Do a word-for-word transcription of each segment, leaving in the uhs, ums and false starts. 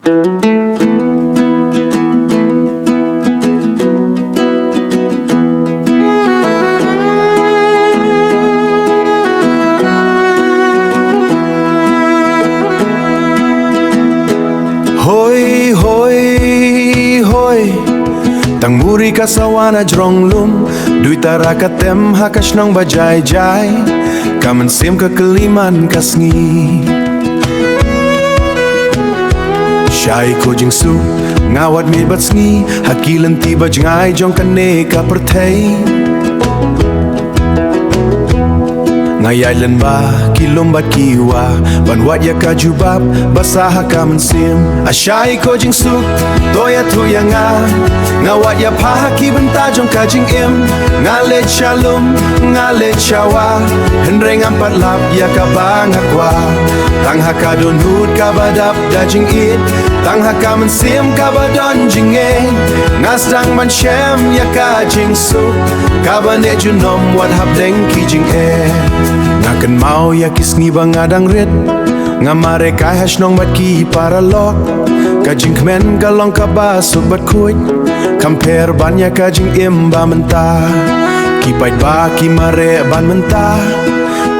Hoi, hoi, hoi. Tang muri ka sawan ha jrong lum. Dui tara ka tem ha ka shnong ba jai jai. Ka mynsiem ka kylli man ka sngi. Shai ko jingsuk, nga wad miet bad sngi, ha ki lynti ba jngai jong kane ka pyrthei. Nga ïaid lynba ki lum bad ki wah, ban wad ïa ka jubab ba sah ha ka mynsiem. A shai ko jingsuk, to ïathuh ïa nga. Nga wad ïa pha ha ki bynta jong ka jingim. Nga leit sha lum, nga leit sha wah, hynrei ngam pat lap ïa kaba nga kwah. Tang ha ka dohnud kaba dap da jingïeit, tang ha ka mynsiem kaba don jingngeit, nga sdang ban shem ïa ka jingsuk kaba neh junom wat hapdeng ki jingeh. Nga kynmaw ïa ki sngi ba nga dang rit, nga mareh kai ha shnong bad ki paralok. Ka jingkmen ka long kaba suk bad khuid, kham pher ban ïa ka jingim ba mynta. Ki paidbah ki mareh ban mynta,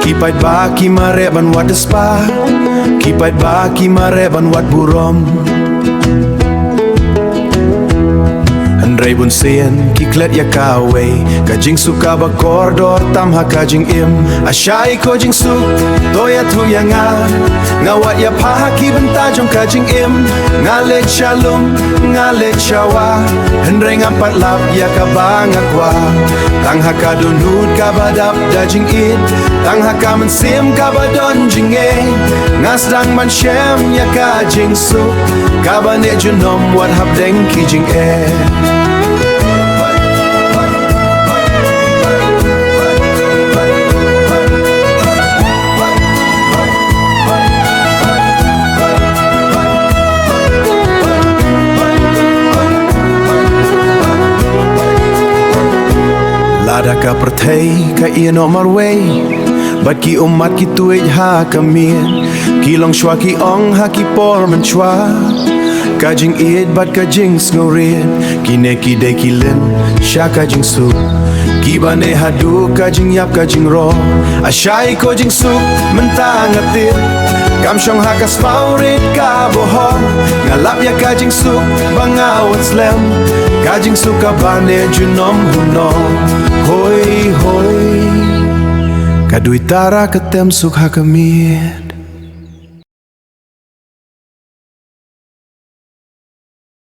ki paidbah ki mareh ban wad riewspah, ki paidbah ki mareh ban wad burom. Hynrei bunsien ki klet ïa kawei ka jingsuk kaba kordor tam ha ka jingim. A shai ko jingsuk, to ïathuh ïa nga. Nga wad ïa pha ha ki bynta jong ka jingim. Nga leit sha lum, nga leit sha wah, hynrei ngam pat lap ïa kaba nga kwah. Tang ha ka dohnud kaba dap da jingïeit, tang ha ka mynsiem kaba don jingngeit, nga sdang ban shem ïa ka jingsuk kaba neh junom wat hapdeng ki jingeh. Lada ka pyrthei ka ïehnoh marwei, bad ki ummat ki tuid ha ka miet, ki long shuwa ki ong ha ki por mynshuwa. Ka jingïeit bad ka jingsngewrit, kine ki dei ki lin sha ka jingsuk, kiba neh haduh ka jingïap ka jingroh. A shai ko jingsuk, mynta nga tip kam shong ha ka spah rit ka bohok. Nga lap ïa ka jingsuk ba nga wad slem, ka jingsuk kaba neh junom huno. Hoi, hoi, ka dui tara ka tem suk ha ka miet.